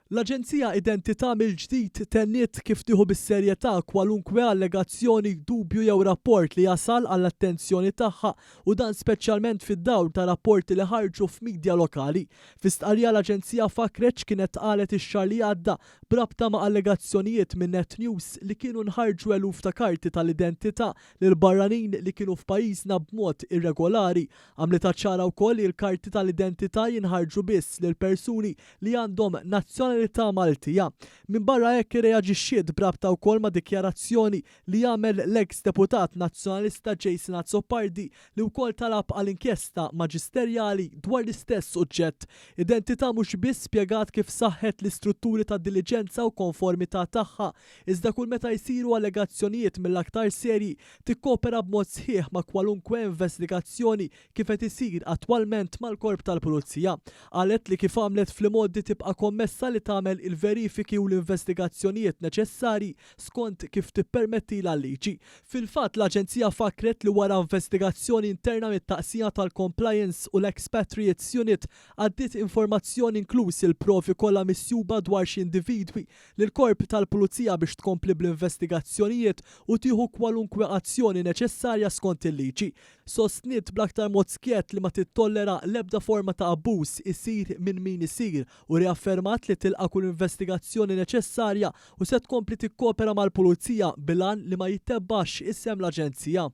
L-Aġenzija Identità mill-ġdid tenniet kif tieħu bis-serjetà kwalunkwe allegazzjoni, dubju jew rapport li jasal għall-attenzjoni tagħha u dan speċjalment fid-dawl ta' rapporti li ħarġu f'media lokali. Fi stqarrija l-Aġenzija fakkret x'kienet qalet ix-xahar li għadda b'rabta ma' allegazzjonijiet minn Net News li kienu nħarġu eluf ta' karti tal-identità lil barranin li kienu f'pajjiżna b'mod irregolari. Għamlitha ċara wkoll li l-karti tal-identità jinħarġu biss lil persuni li għandhom nazzjonalità Maltija. Minbarra hekk irreaġixxiet b'rabta wkoll ma' dikjarazzjoni li għamel l-eks deputat Nazzjonalista Jason Azzopardi li wkoll talab għal inkjesta maġisterjali dwar l-istess suġġett. Identità mhux biss spjegat kif saħħet l-istrutturi ta' diliġenza u konformità tagħha Iżda kull meta jsiru allegazzjonijiet mill-aktar serji, tikkopera b'mod sħiħ ma' kwalunkwe investigazzjoni kif qed isir attwalment mal-Korp tal-Pulizija. Qalet li kif għamlet fl-imgħoddi tibqa' kommessa li tagħmel il-verifiki u l-investigazzjonijiet neċessarji skont kif tippermettilha l-liġi. Fil-fatt, l-Aġenzija fakkret li wara investigazzjoni interna mit-Taqsima tal-Compliance u l-Expatriates Unit għaddiet informazzjoni inkluż il-provi kollha misjuba dwar xi individwi lill-Korp tal-Pulizija biex tkompli bl-investigazzjonijiet u tieħu kwalunkwe azzjoni neċessarja skont il-liġi. Sostniet bl-aktar mod skjett li ma tittollera l-ebda forma ta' abbuż isir minn min isir u riaffermat li tilqa' kull investigazzjoni neċessarja u se tkompli tikkopera mal-Pulizija bil-għan li ma jittebbax isem l-Aġenzija.